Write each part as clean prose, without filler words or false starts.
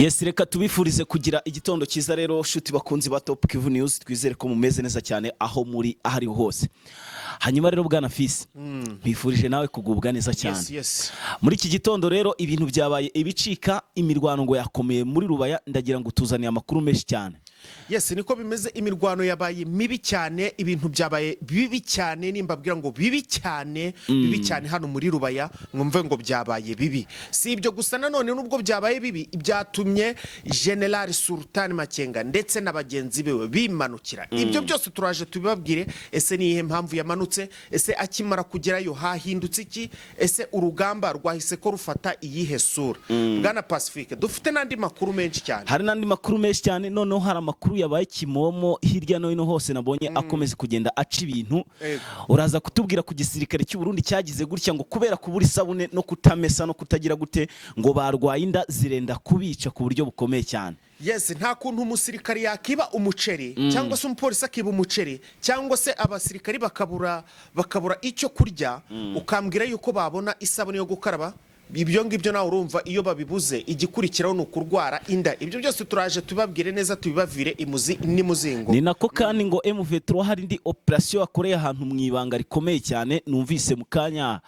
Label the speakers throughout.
Speaker 1: Yes, reka tubifurize kugira igitondo cyiza rero, shuti bakunzi ba Top Kivu News. Twizere ko mumeze neza cyane aho muri, aho ariho hose. Hanyuma rero, bwana Fisi, nkwifurije nawe kugubwa neza cyane. Muri iki gitondo rero ibintu byabaye ibicika, imirwano ngo yakomeye muri Rubaya. Ndagira ngo tuzaniye amakuru menshi cyane.
Speaker 2: Yes, niko bimeze. Imirwano yabaye mibi cyane, ibintu byabaye bibi cyane. Nimbabwira ngo bibi cyane, bibi cyane hano muri Rubaya, mwumve ngo byabaye bibi. Si ibyo gusa nanone, nubwo byabaye bibi, byatumye General Sultan Makenga ndetse na bagenzi be bimanukira. Ibyo byose turaje tubibabwire. Ese ni iyihe mpamvu yamanutse? Ese akimara kugerayo hahindutse iki? Ese urugamba rwahise ko rufata iyihe sura? Bwana Pacifique, dufite n'andi makuru menshi cyane.
Speaker 1: Hari n'andi makuru menshi cyane. Noneho hari amakuru yabaye kimomo hirya no hino hose, nabonye akomeza kugenda aca ibintu. Uraza kutubwira ku gisirikare cy'u Burundi cyagize gutya ngo kubera kubura isabune no kutamesa no kutagira gute, ngo barwaye inda zirenda kubica ku buryo bukomeye cyane.
Speaker 2: Yes, nta kuntu umusirikari yakiba umuceri, cyangwa se umupolisi akiba umuceri, cyangwa se abasirikari bakabura icyo kurya, ukambwira yuko babona isabune yo gukaraba. Ibyo ngibyo nawe urumva, iyo babibuze igikurikiraho ni ukurwara inda. Ibyo byose turaje tubabwire neza, tubibavire imuzi n'imuzingo.
Speaker 1: Ni nako kandi ngo M23 hari indi operation yakoreye ahantu mu ibanga rikomeye cyane. Numvise mu kanya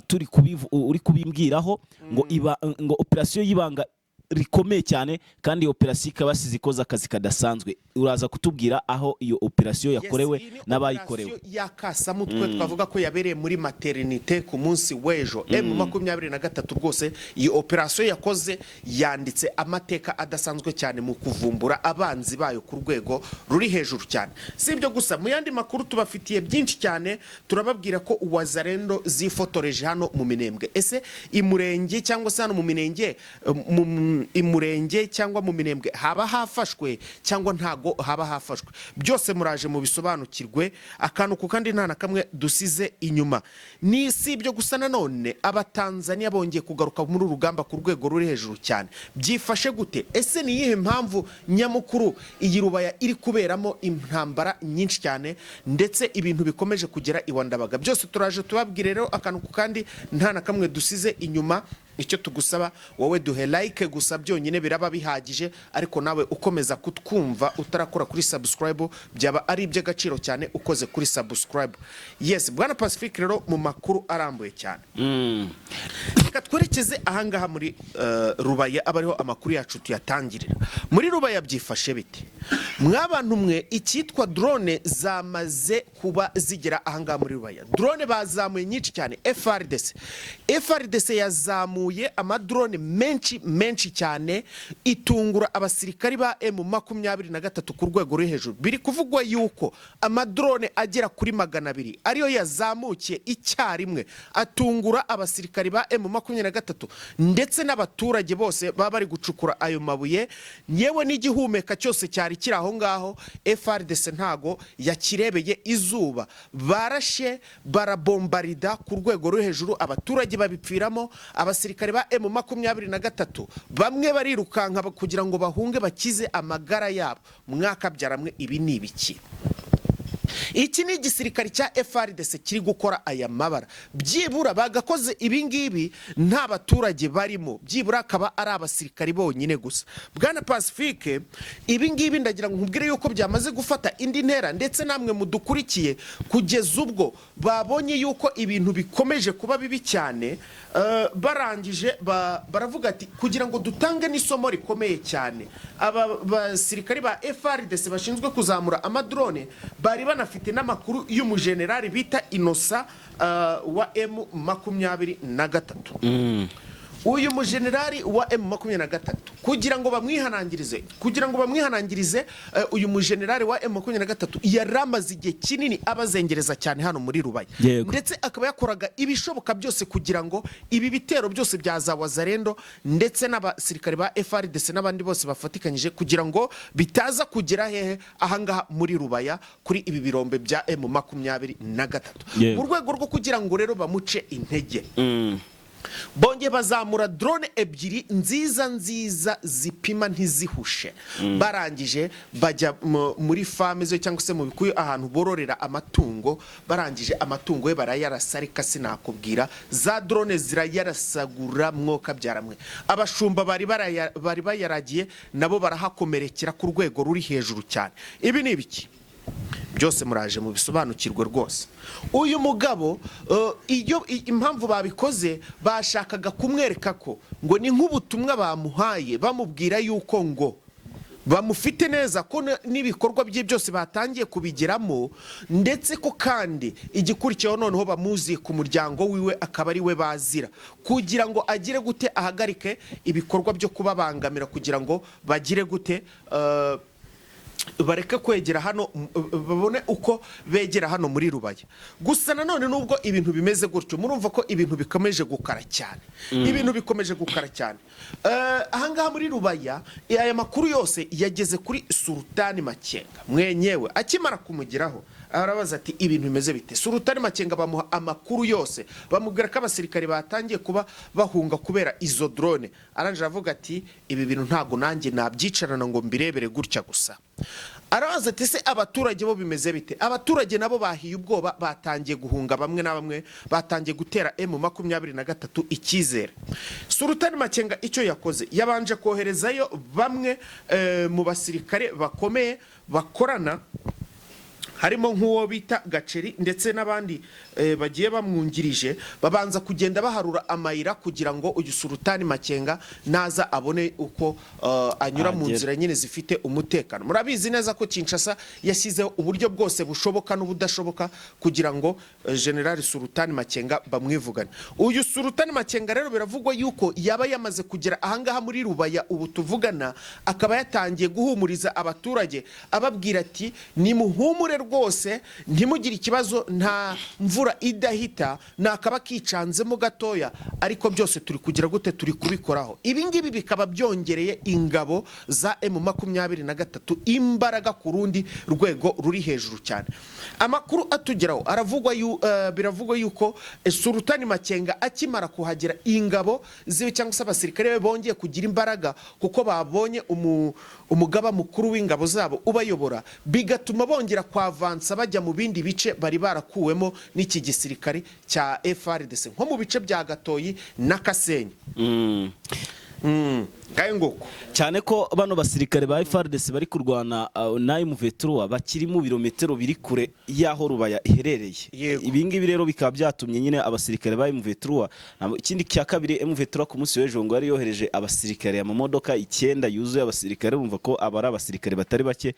Speaker 1: turi uri kubimbwiraho ngo iba ngo operation y'ibanga rikomeye cyane, kandi iyo operation ikaba yasize ikoze akazi kadasanzwe. Uraza kutubwira aho iyo operation yakorewe
Speaker 2: Yes, iyi ni
Speaker 1: n'abayikorewe.
Speaker 2: operation y'akasamutwe twavuga ko yabereye muri maternité ku munsi w'ejo. M23 rwose iyi operation yakoze yanditse amateka adasanzwe cyane mu kuvumbura abanzi bayo ku rwego ruri hejuru cyane. Si ibyo gusa, mu yandi makuru tubafitiye byinshi cyane. Turababwira ko Wazalendo zifotoreje hano mu Minembwe. Ese imurenge cyangwa se hano mu Minenge, mu imurenge cyangwa mu Minembwe haba hafashwe cyangwa ntago haba hafashwe? Byose muraje mu bisobanukirwe akantu ku kandi, nta na kamwe dusize inyuma. Ni si ibyo gusa nanone, Abatanzaniya bongeye kugaruka muri uru rugamba ku rwego ruri hejuru cyane. Byifashe gute? Ese ni iyihe mpamvu nyamukuru iyi Rubaya iri kuberamo intambara nyinshi cyane, ndetse ibintu bikomeje kugera iwa Ndabaga? Byose turaje tubabwire rero akantu ku kandi, nta na kamwe dusize inyuma. Icyo tugusaba wowe, duhe like gusa byonyine biraba bihagije. Ariko nawe ukomeza kutwumva utarakora kuri subscribe, byaba ari iby'agaciro cyane ukoze kuri subscribe. Yes, bwana Pacifique, rero mu makuru arambuye cyane, reka twerekeze ahangaha muri Rubaya, aba ariho amakuru yacu tuyatangirira. Muri Rubaya byifashe bite mwabantu mwe? Icyitwa drone zamaze kuba zigera ahangaha muri Rubaya. Drone bazamuye nyinshi cyane. FARDC, FARDC yazamuye amadrone menshi menshi cyane, itungura abasirikari ba M23 ku rwego ruri hejuru. Biri kuvugwa yuko amadrone agera kuri 200 ariyo yazamukiye icyarimwe, atungura abasirikari ba M23 ndetse n'abaturage bose baba bari gucukura ayo mabuye, yewe n'igihumeka cyose cyari kiri aho ngaho. FARDC ntago yakirebeye izuba, barashe barabombarida ku rwego rwo hejuru, abaturage babipfiramo. Abasirikare ba M23 bamwe barirukanka kugira ngo bahunge bakize amagara yabo. Mwakabyaramwe, ibi ni ibiki? Iki ni igisirikare cya FARDC kiri gukora aya mabara. Byibura bagakoze ibi ngibi nta baturage barimo, byibura akaba ari abasirikari bonyine gusa. Bwana Pacifique, ibi ngibi ndagira ngo nkubwire yuko byamaze gufata indi ntera, ndetse namwe mudukurikiye, kugeza ubwo babonye yuko ibintu bikomeje kuba bibi cyane, barangije baravuga ati kugira ngo dutange n'isomo rikomeye cyane. Aba basirikari ba FARDC bashinzwe kuzamura amadrone bari banafite n'amakuru y'umujenerali bita Inosa wa M23. Uyu mujenerali wa M23, kugira ngo bamwihanangirize, uyu mujenerali wa M23 yari amaze igihe kinini abazengereza cyane hano muri Rubaya, ndetse akaba yakoraga ibishoboka byose kugira ngo ibi bitero byose bya za Wazalendo ndetse n'abasirikare ba FARDC n'abandi bose bafatikanyije, kugira ngo bitaza kugera hehe? Ahangaha muri Rubaya, kuri ibi birombe bya M23. Mu rwego rwo kugira ngo rero bamuce intege. Bongeye bazamura drone ebyiri nziza nziza zipima ntizihushe. Barangije bajya muri farm ze cyangwa se mu bikuyu ahantu bororera amatungo. Barangije amatungo ye barayarasa, reka sinakubwira, za drone zirayarasagura mwoka byaramwe. Abashumba bari bayaragiye nabo barahakomerekera ku rwego ruri hejuru cyane. Ibi ni ibiki byose? Muraje mubisobanukirwe rwose. Uyu mugabo iyo impamvu babikoze, bashakaga kumwereka ko ngo ni nk'ubutumwa bamuhaye, bamubwira yuko ngo bamufite neza, ko n'ibikorwa bye byose batangiye kubigeramo, ndetse ko kandi igikurikiyeho noneho bamuzi ku muryango wiwe, akaba ari we bazira kugira ngo agire gute, ahagarike ibikorwa byo kubabangamira, kugira ngo bagire gute, bareke kwegera hano, babone uko begera hano muri Rubaya. Gusa nanone nubwo ibintu bimeze gutyo, murumva ko ibintu bikomeje gukara cyane, ibintu bikomeje gukara cyane. Ahangaha muri Rubaya, aya makuru yose yageze kuri Sultani Makenga mwenyewe. Akimara kumugeraho arabaza ati: "Ibintu bimeze bite?" Sultani Makenga bamuha amakuru yose, bamubwira ko abasirikare batangiye kuba bahunga kubera izo drone. Arangije aravuga ati: "Ibi bintu ntabwo nanjye nabyicarana ngo mbirebere gutya gusa." Arabaza ati: "Se abaturage bo bimeze bite?" Abaturage nabo bahiye ubwoba, batangiye guhunga, bamwe na bamwe batangiye gutera M23 icyizere. Sultani Makenga icyo yakoze, yabanje koherezayo bamwe mu basirikare bakomeye bakorana, harimo nk'uwo bita Gaceri ndetse n'abandi bagiye bamwungirije. Babanza kugenda baharura amayira kugira ngo uyu Sultani Makenga naza abone uko anyura mu
Speaker 1: Ahagera.
Speaker 2: nzira nyine zifite umutekano. Murabizi neza ko Kinshasa yashyizeho uburyo bwose bushoboka n'ubudashoboka kugira ngo General Sultani Makenga bamwivugane. Uyu Sultani Makenga rero biravugwa yuko yaba yamaze kugera ahangaha muri Rubaya ubu tuvugana, akaba yatangiye guhumuriza abaturage, ababwira ati: "Nimuhumure rwose, ntimugire ikibazo, nta mvura idahita, nakaba kicanzemo gatoya, ariko byose turi kugira gute, turi kubikoraho." Ibi ngibi bikaba byongereye ingabo za M23 imbaraga ku rundi rwego ruri hejuru cyane. Amakuru atugeraho aravugwa biravugwa yuko Sultani Makenga akimara kuhagera, ingabo ziwe cyangwa se abasirikare be bongeye kugira imbaraga, kuko babonye umugaba mukuru w'ingabo zabo ubayobora, bigatuma bongera kwavansa bajya mu bindi bice bari barakuwemo n'iki gisirikare cya FARDC, nko mu bice bya Gatoyi na Kasenyi. Ngayo nguko.
Speaker 1: Cyane ko bano basirikare ba FARDC bari kurwana na M23 bakiri mu birometero biri kure y'aho Rubaya iherereye. Ibi ngibi rero bikaba byatumye nyine abasirikare ba M23 ikindi cya kabiri, M23 ku munsi w'ejo ngo yari yohereje abasirikare, amamodoka 9 yuzuye abasirikare. Bumva ko aba ari abasirikare batari bake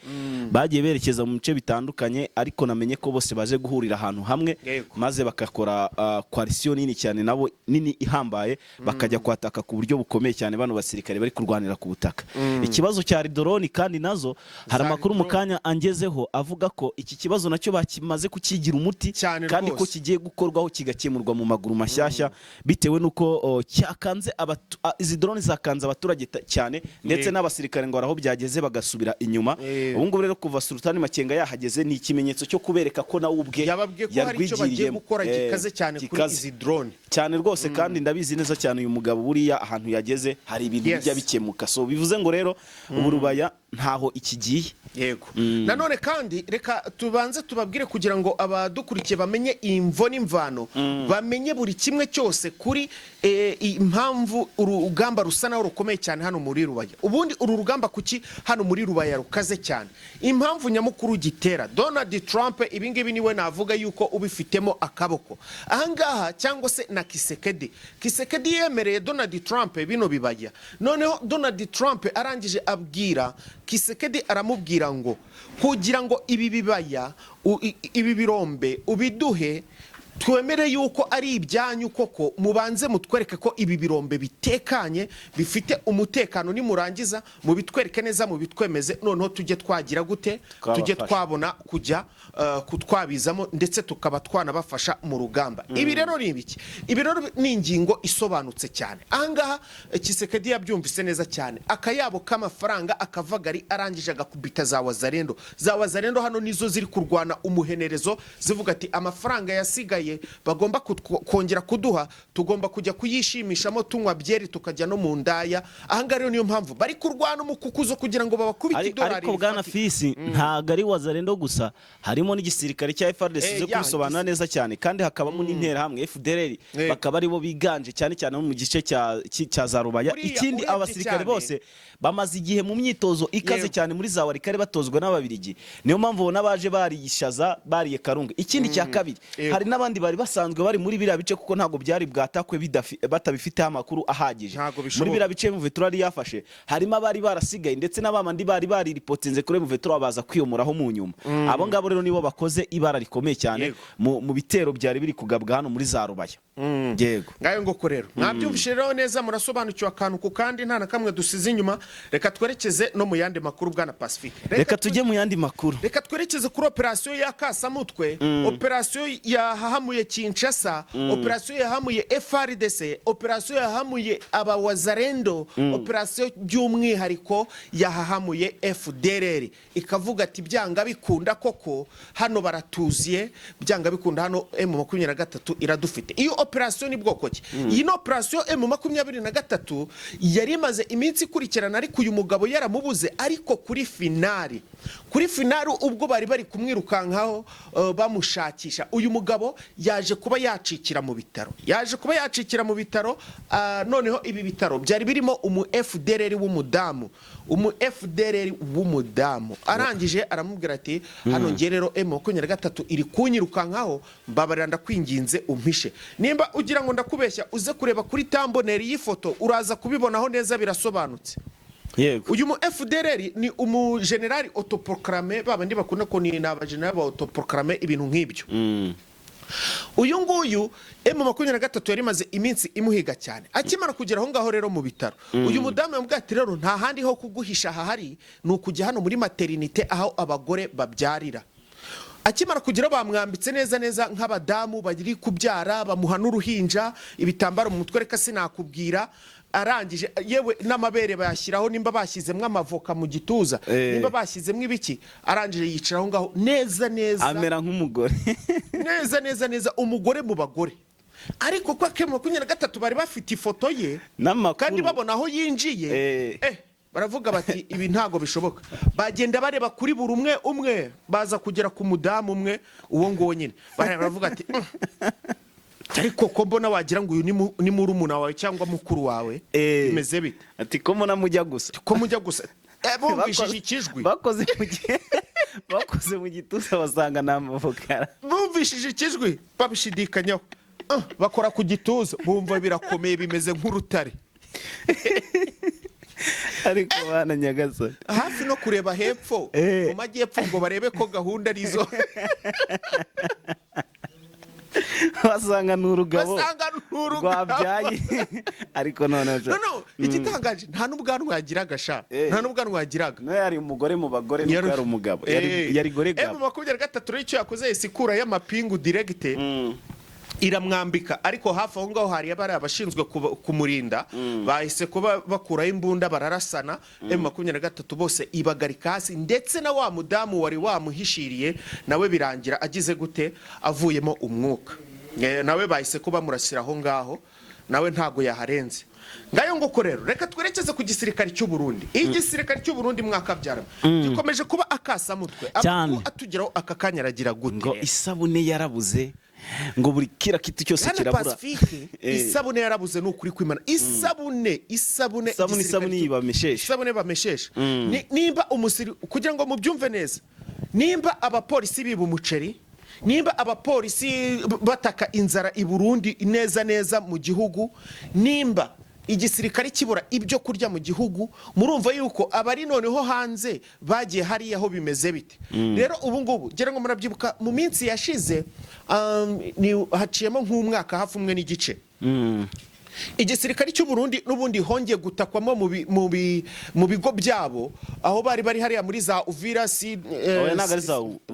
Speaker 1: bagiye berekeza mu bice bitandukanye, ariko namenye ko bose baje guhurira ahantu hamwe, maze bagakora coalition nini cyane nabo, nini ihambaye, bakajya kwataka ku buryo bukomeye cyane bano basirikare bari kurwanira ku butaka. Ikibazo cya drone kandi nazo hari
Speaker 2: Za
Speaker 1: amakuru mu
Speaker 2: drone.
Speaker 1: kanya angezeho avuga ko iki kibazo nacyo bakimaze kukigira umuti,
Speaker 2: Cyane
Speaker 1: kandi ko
Speaker 2: rwose.
Speaker 1: kigiye gukorwaho kigakemurwa mu maguru mashyashya, bitewe n'uko cyakanze izi drone zakanze abaturage cyane, ndetse n'abasirikare ngo hari aho byageze bagasubira inyuma. Ubu ngubu rero kuva Sultani Makenga yahageze ni ikimenyetso cyo kubereka ko nawe ubwe
Speaker 2: Yababwiye ko hari icyo bagiye
Speaker 1: yarwigiriyemo.
Speaker 2: gukora gikaze cyane kuri
Speaker 1: Gikaze.
Speaker 2: izi drone.
Speaker 1: Cyane rwose, kandi ndabizi neza cyane uyu mugabo buriya ahantu yageze hari ibintu bijya bikemuka. So bivuze ngo rero ubu Rubaya ntaho ikigiye.
Speaker 2: Yego. Nanone kandi reka tubanze tubabwire kugira ngo abadukurikiye bamenye imvo n'imvano, bamenye buri kimwe cyose kuri impamvu urugamba rusa naho rukomeye cyane hano muri Rubaya. Ubundi uru rugamba kuki hano muri Rubaya rukaze cyane? Impamvu nyamukuru gitera Donald Trump, ibingibi niwe navuga yuko ubifitemo akaboko ahangaha, cyangwa se na Tshisekedi. Tshisekedi yemereye Donald Trump bino bibaya. Noneho Donald Trump arangije abwira Tshisekedi, aramubwira ngo kugira ngo ibi bibaya ibi birombe ubiduhe, twemere yuko ari ibyanyu koko, mubanze mutwereke ko ibi birombe bitekanye, bifite umutekano. Nimurangiza mubitwereke neza, mubitwemeze, noneho tujye twagira gute, tujye
Speaker 1: Twabafasha.
Speaker 2: twabona kujya kutwabizamo, ndetse tukaba twanabafasha mu rugamba. Ibi rero ni ibiki? Ibi rero ni ingingo isobanutse cyane ahangaha. Tshisekedi yabyumvise neza cyane, akayabo k'amafaranga akavagari, arangije agakubita za Wazalendo. Za Wazalendo hano nizo ziri kurwana umuhenerezo, zivuga ati amafaranga yasigaye. asigaye bagomba kongera kuduha, tugomba kujya kuyishimishamo tunywa byeri, tukajya no mu ndaya. Ahangaha rero niyo mpamvu bari kurwana umukukuzo kugira ngo babakubite idolari
Speaker 1: Ariko bwana
Speaker 2: rifatika.
Speaker 1: Fisi, ntabwo ari Wazalendo gusa, harimo n'igisirikare cya FARDC zo kubisobanura neza cyane, kandi hakabamo n'interahamwe FDLR, bakaba aribo biganje cyane cyane mu gice cya za Rubaya.
Speaker 2: Buriya
Speaker 1: Ikindi,
Speaker 2: urebye
Speaker 1: abasirikare
Speaker 2: cyane-
Speaker 1: bose bamaze igihe mu myitozo ikaze cyane muri za Walikale, batozwa n'Ababirigi. Niyo mpamvu ubona baje bariyishaza, bariye karunga. Ikindi cya kabiri, hari n'abandi bari basanzwe bari muri biriya bice, kuko ntabwo byari bwatakwe batabifiteho amakuru ahagije.
Speaker 2: Ntabwo
Speaker 1: Muri
Speaker 2: bishoboka.
Speaker 1: biriya bice M23 yari yafashe, harimo abari barasigaye, ndetse n'abandi bari bariripotinze kuri M23, baza kwiyomoraho mu nyuma. Abo ngabo rero nibo bakoze ibara rikomeye cyane mu bitero byari biri kugabwa hano muri za Rubaya. Yego.
Speaker 2: Ngayo ngoko rero, mwabyumvise rero neza, murasobanukiwe akantu ku kandi, nta na kamwe dusize inyuma. Reka twerekeze no mu yandi makuru, bwana Pacifique.
Speaker 1: Reka tujye mu yandi makuru.
Speaker 2: Reka twerekeze kuri operasiyo ya Kasamutwe, operasiyo yahahamuye Kinshasa, operasiyo yahamuye FARDC, operasiyo yahamuye Abawazarendo, operasiyo by'umwihariko yahahamuye FDLR, ikavuga ati: "Byanga bikunda koko hano baratuziye, byanga bikunda hano M23 iradufite." Iyo operasiyo ni bwoko ki? Iyi ni operasiyo M23 yari imaze iminsi ikurikirana, ariko uyu mugabo yaramubuze. Ariko kuri finale ubwo bari kumwirukankaho, bamushakisha, uyu mugabo yaje kuba yacikira mu bitaro, yaje kuba yacikira mu bitaro. Noneho ibi bitaro byari birimo umu FDLR w'umudamu, umu FDLR w'umudamu. Arangije aramubwira ati: "Hano ngiye rero M23 iri kunyirukankaho, mbabarira ndakwinginze umpishe." Nimba ugira ngo ndakubeshya, uze kureba kuri thumbnail y'ifoto, uraza kubibonaho neza, birasobanutse. Uyu mu FDLR ni umujenerali autoproclamé, babandi bakunda ko ni abajenerali ba autoproclamé, ibintu nk'ibyo. Uyu nguyu M23 yari imaze iminsi imuhiga cyane. Akimara kugera aho ngaho rero mu bitaro, uyu mudamu yamubwiye ati: "Rero nta handi ho kuguhisha hahari, ni ukujya hano muri maternité aho abagore babyarira." Akimara kugera, bamwambitse neza neza nk'abadamu bari kubyara, bamuha n'uruhinja, ibitambaro mu mutwe, reka sinakubwira. Arangije, yewe n'amabere bayashyiraho, nimba bashyizemo amavoka mu gituza, nimba bashyizemo ibiki. Arangije yicara aho ngaho neza neza,
Speaker 1: amera nk'umugore.
Speaker 2: Neza neza neza, umugore mu bagore. Ariko kwa M23 bari bafite ifoto ye
Speaker 1: n'amakuru,
Speaker 2: kandi babona aho yinjiye, baravuga bati: "Ibi ntabwo bishoboka." Bagenda bareba kuri buri umwe umwe, baza kugera ku mudamu umwe, uwo nguwo nyine. Bareba baravuga ati: Ariko ko mbona wagira ngo uyu ni murumuna wawe cyangwa mukuru wawe, bimeze bite?"
Speaker 1: Ati: "Ko mbona mujya gusa?"
Speaker 2: "Ko mujya gusa?" Bumvishije ikijwi.
Speaker 1: Bakoze mu gituza basanga ni amavokara.
Speaker 2: Bumvishije ikijwi babishidikanyaho. Bakora ku gituza bumva birakomeye, bimeze nk'urutare.
Speaker 1: Ariko bana nyagasani.
Speaker 2: Hafi no kureba hepfo mu majyepfo ngo barebe ko gahunda arizo.
Speaker 1: Basanga ni urugabo
Speaker 2: Basanga ni urugabo.
Speaker 1: rwabyaye. Ariko noneho
Speaker 2: No, igitangaje, nta n'ubwanwa yagiraga sha. Nta n'ubwanwa yagiraga.
Speaker 1: No yari umugore mu bagore, nuko yari umugabo, yari gore
Speaker 2: M
Speaker 1: gabo.
Speaker 2: 23 rero icyo yakoze, yahise ikura y'amapingu direct, iramwambika. Ariko hafi aho ngaho hari abari abashinzwe kumurinda, bahise kuba bakuraho imbunda, bararasana. M23 bose ibagarika hasi, ndetse na wa mudamu wari wamuhishiriye nawe birangira agize gute? Avuyemo umwuka. Nawe bahise kuba bamurasira aho ngaho, nawe ntago yaharenze. Ngayo nguko rero, reka twerekeze ku gisirikare cy'u Burundi. Igisirikare cy'u Burundi, mwakabyara, gikomeje kuba akasamutwe.
Speaker 1: Cyane.
Speaker 2: Amakuru atugeraho aka kanya aragira gute?
Speaker 1: Ngo isabune yarabuze, ngo buri kira kitu cyose
Speaker 2: Hano
Speaker 1: kirabura.
Speaker 2: Pacifique, isabune yarabuze, ni ukuri kwimana. Isabune, isabune,
Speaker 1: Isabune,
Speaker 2: igisirikare
Speaker 1: isabune bameshesha.
Speaker 2: Isabune bameshesha. Nimba umusiri, kugira ngo mubyumve neza, nimba abapolisi biba umuceri, nimba abapolisi bataka inzara i Burundi neza neza mu gihugu, nimba igisirikare kibura ibyo kurya mu gihugu, murumva yuko abari noneho hanze bagiye hariya aho bimeze bite? Rero ubu ngubu ngira ngo murabyibuka, mu minsi yashize, haciyemo nk'umwaka hafi umwe n'igice, igisirikare cy'u Burundi n'ubundi hongeye gutakwamo mu bigo byabo aho bari hariya muri za Uvira si
Speaker 1: Oya, ntabwo ari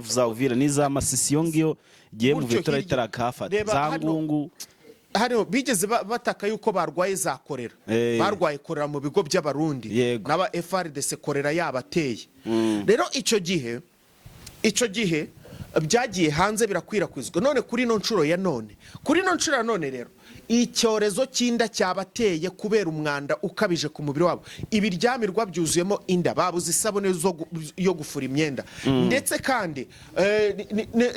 Speaker 1: za Uvira, ni za Masisi iyo ngiyo giye mu
Speaker 2: Gutyo
Speaker 1: Vetura
Speaker 2: hirya.
Speaker 1: itarakahafata
Speaker 2: Reba
Speaker 1: za Ngungu.
Speaker 2: Hano bigeze bataka yuko barwaye za korera. Barwaye korera mu bigo by'Abarundi n'aba FARDC, korera yabateye. Rero icyo gihe Byagiye hanze, birakwirakwizwa. None kuri ino nshuro ya none rero, icyorezo cy'inda cyabateye kubera umwanda ukabije ku mubiri wabo. Ibiryamirwa byuzuyemo inda, babuze isabune yo gufura imyenda, ndetse kandi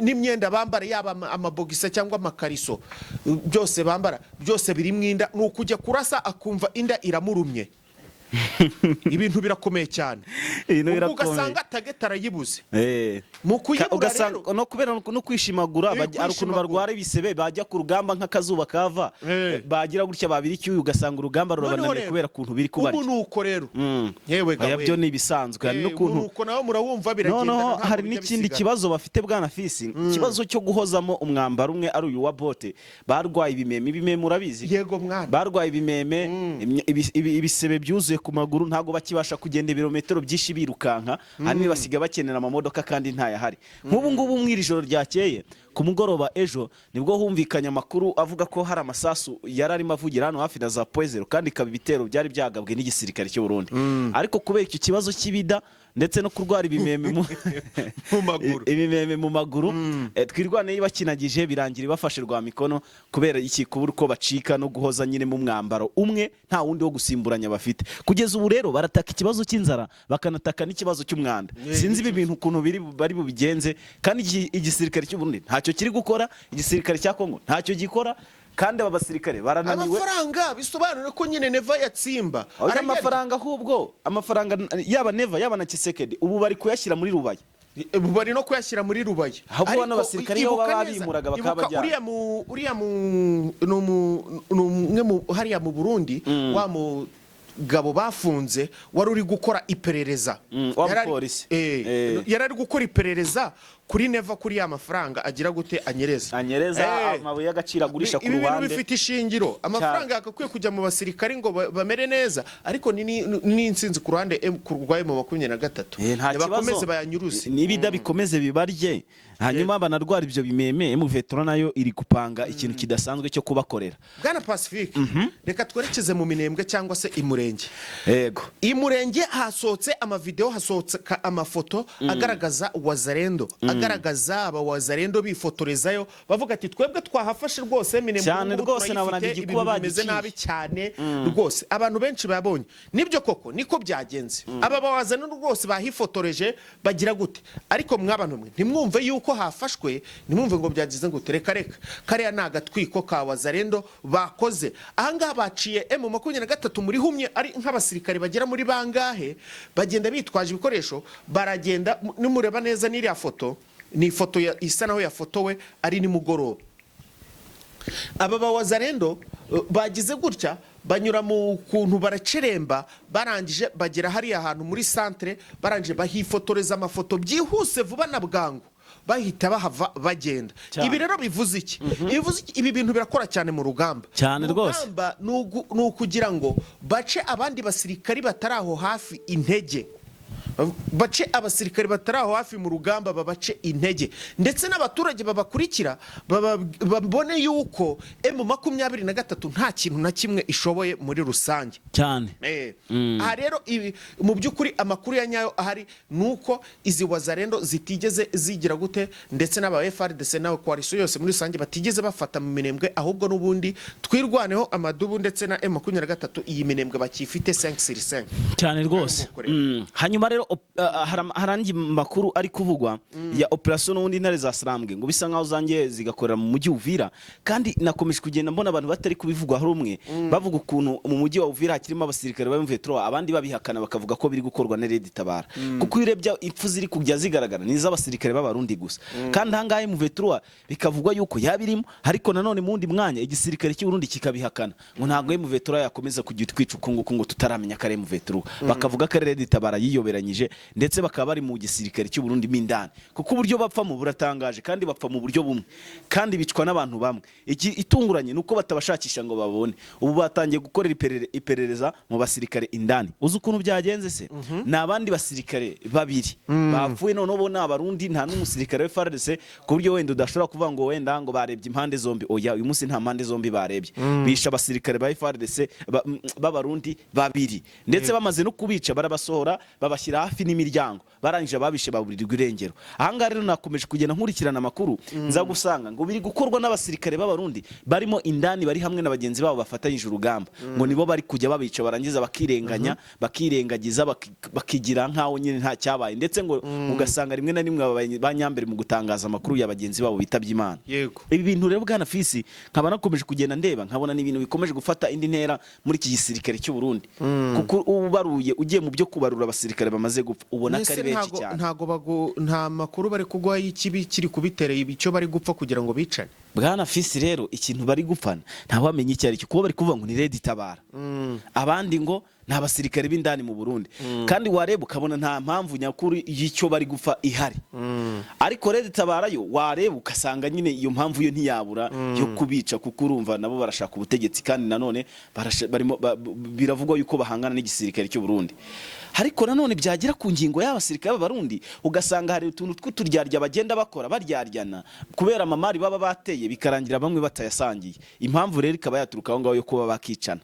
Speaker 2: n'imyenda bambara, yaba amabogisa cyangwa amakariso, byose bambara byose birimo inda. Ni ukujya kurasa akumva inda iramurumye. Ibintu birakomeye cyane.
Speaker 1: Ibintu
Speaker 2: Ubwo
Speaker 1: birakomeye.
Speaker 2: ugasanga target arayibuze. Mu kuyibura
Speaker 1: Ugasanga
Speaker 2: rero
Speaker 1: no kubera no kwishimagura, hari ukuntu
Speaker 2: kwishimagura.
Speaker 1: barwara ibisebe, bajya ku rugamba nk'akazuba kava, bagira gutya babira icyuya, ugasanga urugamba
Speaker 2: Noneho
Speaker 1: rurabananiye
Speaker 2: rero,
Speaker 1: kubera ukuntu biri kubarya.
Speaker 2: Umunuko rero, yewe
Speaker 1: Oya,
Speaker 2: gawe.
Speaker 1: byo ni ibisanzwe. Hari n'ukuntu
Speaker 2: Umunuko nawo murawumva, biragenda.
Speaker 1: Noneho
Speaker 2: Ntabwo
Speaker 1: hari
Speaker 2: bijya
Speaker 1: n'ikindi
Speaker 2: bisigara.
Speaker 1: kibazo bafite, bwana Fisi, ikibazo cyo guhozamo umwambaro umwe, ari uyu wa bote. Barwaye ibimeme. Ibimeme urabizi?
Speaker 2: Yego mwana.
Speaker 1: Barwaye ibimeme, ibisebe byuzuye ku maguru, ntabwo bakibasha kugenda ibirometero byinshi birukanka. Ahanini basigaye bakenera amamodoka kandi ntayahari. Nk'ubu ngubu mu iri joro ryakeye, ku mugoroba ejo, nibwo humvikanye amakuru avuga ko hari amasasu yari arimo avugira hano hafi na za Point Zéro, kandi ikaba ibitero byari byagabwe n'igisirikare cy'u Burundi. Ariko kubera icyo kibazo cy'ibida ndetse no kurwara ibimeme
Speaker 2: mu maguru.
Speaker 1: Ibimeme mu maguru, Twirwaneho bakinagije, birangira ibafashe rwa mikono. Kubera iki? Kubura uko bacika no guhoza nyine mu mwambaro umwe, nta wundi wo gusimburanya bafite. Kugeza ubu rero barataka ikibazo cy'inzara, bakanataka n'ikibazo cy'umwanda. Sinzi ibi bintu ukuntu biri bari bubigenze. Kandi igisirikare cy'u Burundi ntacyo kiri gukora, igisirikare cya Kongo ntacyo gikora, kandi aba basirikare barananiwe.
Speaker 2: Amafaranga, bisobanura ko nyine Neva yatsimba.
Speaker 1: Oya,
Speaker 2: Arayarya.
Speaker 1: amafaranga, ahubwo amafaranga yaba Neva, yaba na Tshisekedi, ubu bari kuyashyira muri Rubaya.
Speaker 2: Bari no kuyashyira muri Rubaya.
Speaker 1: Ahubwo bano
Speaker 2: Ariko
Speaker 1: basirikare iyo
Speaker 2: ibuka
Speaker 1: baba
Speaker 2: neza,
Speaker 1: bimuraga bakaba
Speaker 2: ibuka
Speaker 1: bajyana.
Speaker 2: Uriya mu ni umwe mu hariya mu Burundi, wa mugabo bafunze wari uri gukora iperereza.
Speaker 1: Wa mupolisi.
Speaker 2: Yari ari gukora iperereza kuri Neva, kuri ya mafaranga agira gute, anyereza.
Speaker 1: Anyereza, amabuye y'agaciro agurisha ku
Speaker 2: Ibi bintu
Speaker 1: ruhande.
Speaker 2: bifite ishingiro. Amafaranga yagakwiye kujya mu basirikari ngo bamere neza, ariko ni insinzi ku ruhande ku rwa M23.
Speaker 1: Nta kibazo.
Speaker 2: Bakomeze bayanyuruze.
Speaker 1: N'ibida bikomeze bibarye, hanyuma banarwara ibyo bimeme. M23 nayo iri gupanga ikintu kidasanzwe cyo kubakorera.
Speaker 2: Bwana Pacifique, reka twerekeze mu Minembwe cyangwa se Imurenge.
Speaker 1: Yego.
Speaker 2: Imurenge hasohotse amavideo, hasohotse amafoto agaragaza Wazarendo, agaragaza aba Wazarendo bifotorezayo, bavuga ati: "Twebwe twahafashe rwose Minembwe."
Speaker 1: Cyane
Speaker 2: Ubu ngubu
Speaker 1: rwose, nabonaga
Speaker 2: turayifite,
Speaker 1: igikuba
Speaker 2: ibintu bimeze
Speaker 1: bagiciye.
Speaker 2: nabi cyane rwose. Abantu benshi babonye nibyo koko, niko byagenze. Aba Bawazarendo rwose bahifotoreje, bagira gute? Ariko mwabantu mwe, ntimwumve yuko hafashwe, ntimwumve ngo byagize ngo reka reka, kariya ni agatwiko ka Wazarendo bakoze. Ahangaha baciye M23 muri humye, ari nk'abasirikare bagera muri bangahe, bagenda bitwaje ibikoresho, baragenda. Nimureba neza n'iriya foto, ni ifoto isa naho yafotowe ari nimugoroba. Aba bawazarendo bagize gutya, banyura mu kuntu, baraceremba, barangije bagera hariya hantu muri santere, barangije bahifotoreza amafoto byihuse vuba na bwangu, bahita bahava bagenda. Ibi rero bivuze iki? Bivuze iki? Ibi bintu birakora cyane mu rugamba.
Speaker 1: Cyane
Speaker 2: Mu
Speaker 1: rwose.
Speaker 2: rugamba ni ukugira ngo bace abandi basirikari batari aho hafi intege, bace abasirikari batari aho hafi mu rugamba, babace intege, ndetse n'abaturage babakurikira babone yuko M23 nta kintu na kimwe ishoboye muri rusange. Aha rero ibi mu by'ukuri amakuru ya nyayo ahari ni uko izi Wazarendo zitigeze zigira gute, ndetse n'aba FARDC n'aba coalition yose muri rusange batigeze bafata mu Minembwe. Ahubwo n'ubundi Twirwaneho, amadubu ndetse na M23, iyi Minembwe bakifite 5 sur 5.
Speaker 1: Cyane rwose.
Speaker 2: Nguko rero.
Speaker 1: Hanyuma rero hari andi makuru ari kuvugwa ya operation n'ubundi Intare za Sarambwe, ngo bisa nkaho zangiye zigakorera mu mujyi Uvira. Kandi nakomeje kugenda mbona abantu batari kubivugwa rumwe, bavuga ukuntu mu mujyi wa Uvira hakirimo abasirikare ba M23, abandi babihakana bakavuga ko biri gukorwa na Red Tabara, kuko iyo urebye impfu ziri kujya zigaragara ni iz'abasirikare b'Abarundi gusa. Kandi ahangaha M23 bikavugwa yuko yabirimo, ariko nanone mu wundi mwanya igisirikare cy'u Burundi kikabihakana ngo ntabwo M23 yakomeza kujya twica uku nguku ngo tutaramenya ko ari M23. Bakavuga ko ari Red Tabara yiyoberanyije, ndetse bakaba bari mu gisirikare cy'u Burundi mo indani, kuko uburyo bapfamo buratangaje, kandi bapfa mu buryo bumwe, kandi bicwa n'abantu bamwe. Iki itunguranye ni uko batabashakisha ngo babone. Ubu batangiye gukorera iperereza mu basirikare indani. Uzi ukuntu byagenze se? Ni abandi basirikare babiri bapfuye, noneho bo ni Abarundi, nta n'umusirikare wa FARDC, ku buryo wenda udashobora kuvuga ngo wenda ngo barebye impande zombi. Oya, uyu munsi nta mpande zombi barebye. Bishe abasirikare ba FARDC b'Abarundi babiri, ndetse bamaze no kubica barabasohora, babashyira hafi n'imiryango, barangije ababishe baburirwa irengero. Ahangaha rero nakomeje kugenda nkurikirana amakuru, nza gusanga ngo biri gukorwa n'abasirikare b'Abarundi barimo indani, bari hamwe na bagenzi babo bafatanyije urugamba, ngo nibo bari kujya babica, barangiza bakirenganya, bakirengagiza, bakigira nkaho nyine nta cyabaye. Ndetse ngo ugasanga rimwe na rimwe aba ba nyambere mu gutangaza amakuru ya bagenzi babo bitabye Imana. Ibi bintu rero, bwana Fisi, nkaba nakomeje kugenda ndeba, nkabona ni ibintu bikomeje gufata indi ntera muri iki gisirikare cy'u Burundi, kuko ubaruye, ugiye mu byo kubarura abasirikare bamaze gupfa, ubona ko
Speaker 2: Mbese
Speaker 1: ari benshi cyane.
Speaker 2: Ntago nta makuru bari kuguha y'ikibi kiri kubitera, icyo bari gupfa kugira ngo bicane?
Speaker 1: Bwana Fisi, rero ikintu bari gupfana ntawamenya icyo ari cyo, kuba bari kuvuga ngo ni RED Tabara, abandi ngo ni abasirikare b'indani mu Burundi, kandi wareba ukabona nta mpamvu nyakuri y'icyo bari gupfa ihari. Ariko RED Tabara yo wareba ugasanga nyine iyo mpamvu yo ntiyabura yo kubica, kuko urumva nabo barashaka ubutegetsi, kandi nanone barimo biravugwa yuko bahangana n'igisirikare cy'u Burundi. Ariko nanone byagera ku ngingo y'abasirikare b'Abarundi, ugasanga hari utuntu tw'uturyarya bagenda bakora, baryaryana kubera amamari baba bateye, bikarangira bamwe batayasangiye. Impamvu rero ikaba yaturuka aho ngaho yo kuba bakicana.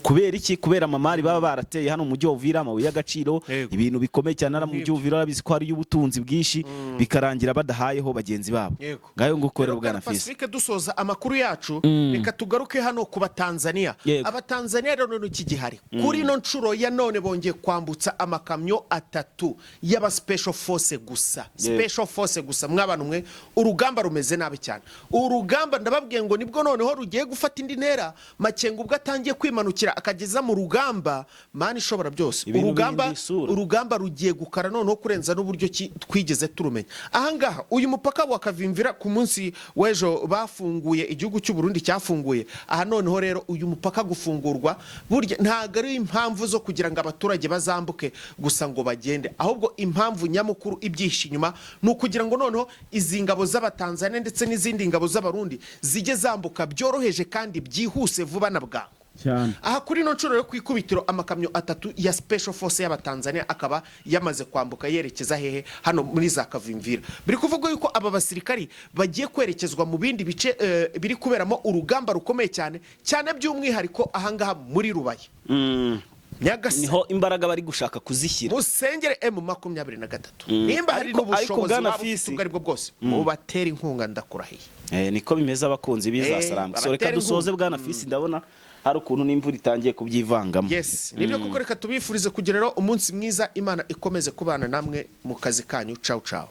Speaker 1: Kubera iki? Kubera amamari baba barateye hano mu mujyi wa Uvira, amabuye y'agaciro, ibintu bikomeye cyane hano mu mujyi wa Uvira. Urabizi ko hariyo ubutunzi bwinshi, bikarangira badahayeho bagenzi babo. Ngayo nguko rero, bwana Fisi.
Speaker 2: Pacifique, dusoza amakuru yacu, reka tugaruke hano ku Batanzaniya. Abatanzaniya rero none iki gihari kuri ino nshuro ya none, bongeye kwambutsa amakamyo atatu y'aba special force gusa. Special force gusa. Mw'abantu mwe, urugamba rumeze nabi cyane. Urugamba, ndababwiye ngo nibwo noneho rugiye gufata indi ntera. Makenga ubwo atangiye kwimanukira akageza mu rugamba, Mana ishobora byose.
Speaker 1: Ibintu
Speaker 2: Urugamba
Speaker 1: bihinduye isura.
Speaker 2: urugamba rugiye gukara noneho kurenza n'uburyo ki twigeze turumenya. Ahangaha uyu mupaka wa Kavimvira, ku munsi w'ejo bafunguye, igihugu cy'u Burundi cyafunguye. Aha noneho rero uyu mupaka gufungurwa burya ntabwo ari impamvu zo kugira ngo abaturage bazambuke gusa ngo bagende, ahubwo impamvu nyamukuru ibyihishe inyuma ni ukugira ngo noneho izi ngabo z'Abatanzania ndetse n'izindi ngabo z'Abarundi zijye zambuka byoroheje kandi byihuse, vuba na bwangu. Aha kuri ino nshuro yo ku ikubitiro, amakamyo atatu ya special force y'Abatanzania akaba yamaze kwambuka yerekeza hehe? Hano muri za Kavimvira. Biri kuvuga yuko aba basirikari bagiye kwerekezwa mu bindi bice biri kuberamo urugamba rukomeye cyane cyane, by'umwihariko ahangaha muri Rubaya. Nyagasani,
Speaker 1: Niho imbaraga bari gushaka kuzishyira.
Speaker 2: Musengere M23. Nimba hari
Speaker 1: Ariko
Speaker 2: n'ubushobozi
Speaker 1: Bwana
Speaker 2: waba ufite
Speaker 1: Fisi-
Speaker 2: ubwo aribwo bwose, mubatera inkunga, ndakurahiye.
Speaker 1: Niko bimeze, abakunzi bizasarambwe. So reka
Speaker 2: Babatera
Speaker 1: dusoze,
Speaker 2: inkunga.
Speaker 1: bwana Fisi, ndabona hari ukuntu n'imvura itangiye kubyivangamo.
Speaker 2: Yes, nibyo koko. Reka tubifurize kugira rero umunsi mwiza, Imana ikomeze kubana namwe mu kazi kanyu. Ciao ciao.